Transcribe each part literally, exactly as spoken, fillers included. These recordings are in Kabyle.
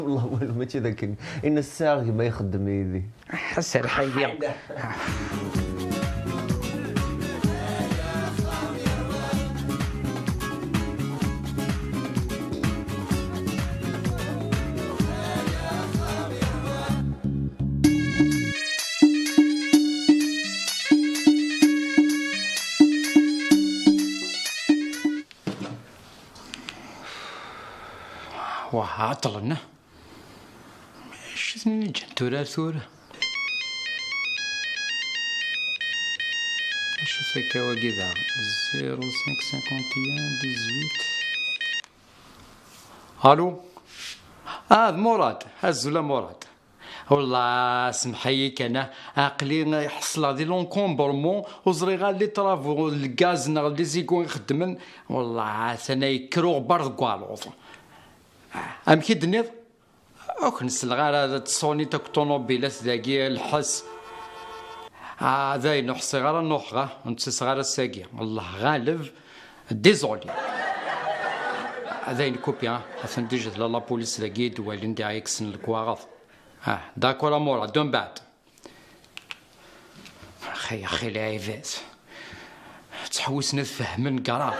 Wallah, walu, mačči d akken. Inna ssaɣ gma ixeddem yid-i. Serḥ-iyi. Wah, ɛeṭṭlen. Acu ten-iǧǧan tura ar tura? Acu-t akka wagi daɣ? Zéro cinq cinquante et un dix-huit. Allô? Ah, d Murad. Azul a Murad. Wallah, semḥ-iyi kan, ah, aql-i ḥeṣleɣ di l'encombrement, ur ẓriɣ ara les travaux, lgaz neɣ les égouts ixeddmen. Wallah, atan yekker uɣebbar deg waluḍ. Ah, amek i d-tenniḍ? Ur k-nesleɣ ara, ad tsuniḍ akk ṭunubilat dagi, lḥess. Ah, dayen, ur ḥṣiɣ ara nuḥeɣ, ah, ur nettaseɣ ara ass-agi. Allah ɣaleb, désolé. Ah, dayen, kupi, ah, atan déjà tella la police dagi, i d-walin diɣ yekksen lekwaɣeḍ. Ah, d'accord a Murad, de mbeɛd. Axi, axi, lɛibad. Ttḥewwisen ad fehmen grave.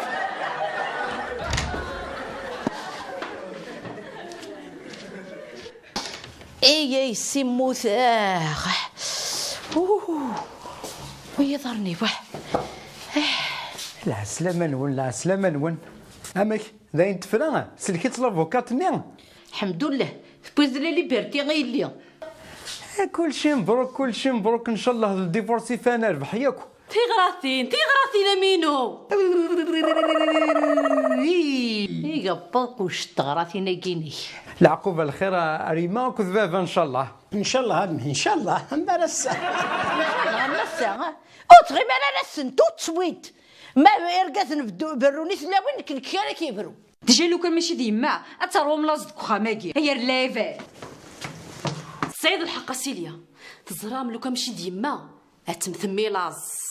Ay, ay, si mmut, ah. Uh, wi iḍarren-iw, ah. Lɛeslama-nwen, lɛeslama-nwen. Amek? D ayen tefra? Sellek-itt lavukat-nni? Ḥemdullah, tewwiḍ la liberté a yelli. Eh, kulci mebruk, kulci mebruk, ncallah d ldivorce ifan rbeḥ yakk. Tiɣratin, tiɣratin a Minu! Iga ṭṭuq uc teɣratin-agi-inek. Leɛqub a lxir a Rima akked baba, ncallah. Ncallah, a mmi, ncallah, am ara ass-a. Ncallah, am ass-a. Ur tɣim ara ass-n, tout de suite. Ma irgazen beddu-, berrun i tlawin, nekk, nekk ara k-yebru. Déjà lukan mačči d yemma, ad terwum laẓ deg uxxam-agi. Ay ar lɛibad! Tesɛiḍ lḥeqq a Silya. Teẓram lukan mačči d yemma, ad temtem i laẓ.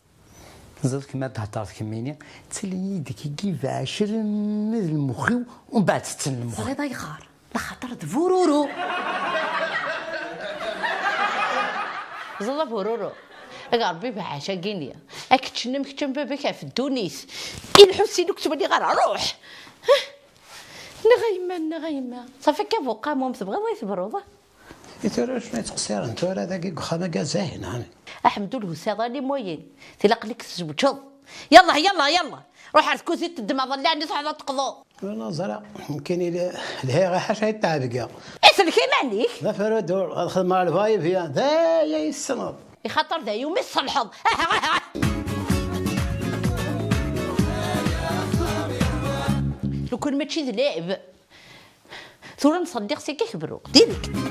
Teẓriḍ kemmi ad d-theddreḍ kemmini, ttili-yi-d kiki bɛecrin d lmux-iw, umbeɛd tetten lmux. Teẓriḍ ayɣer? Laxaṭer d bururu. Ẓeḍ a bururu. Ag Ṛebbi beɛɛac-agi-nni. Ad k-ččen am kečč am baba-k ɣef ddunit. I lḥut-inu ur k-ttwaliɣ ara. Ruḥ! Neɣ a yemma, neɣ a yemma. Ṣafi akka buqamum tebɣiḍ ay tebruḍ? I tura acu i ttqeṣṣiren tura dagi deg uxxam-agi a Zahina? Aḥemdu lhusaḍ a les moyens. Tilaq-ik tzewǧeḍ. Yallah, yallah, yallah. Ruḥ ar tkuzit teddem aḍellaɛ-nni truḥeḍ ad teqḍuḍ. Wala ẓriɣ, nekkini lhiɣ ḥaca i ttɛebgiɣ. Iselk iman-ik! D afrudur, ad xedmeɣ lvayibya, d aya i tessneḍ. Ixaṭer d aya umi tṣelḥeḍ. Aha, aha. Lukan mačči d lɛib. Tura nṣeddiq seg-k bru. Direct.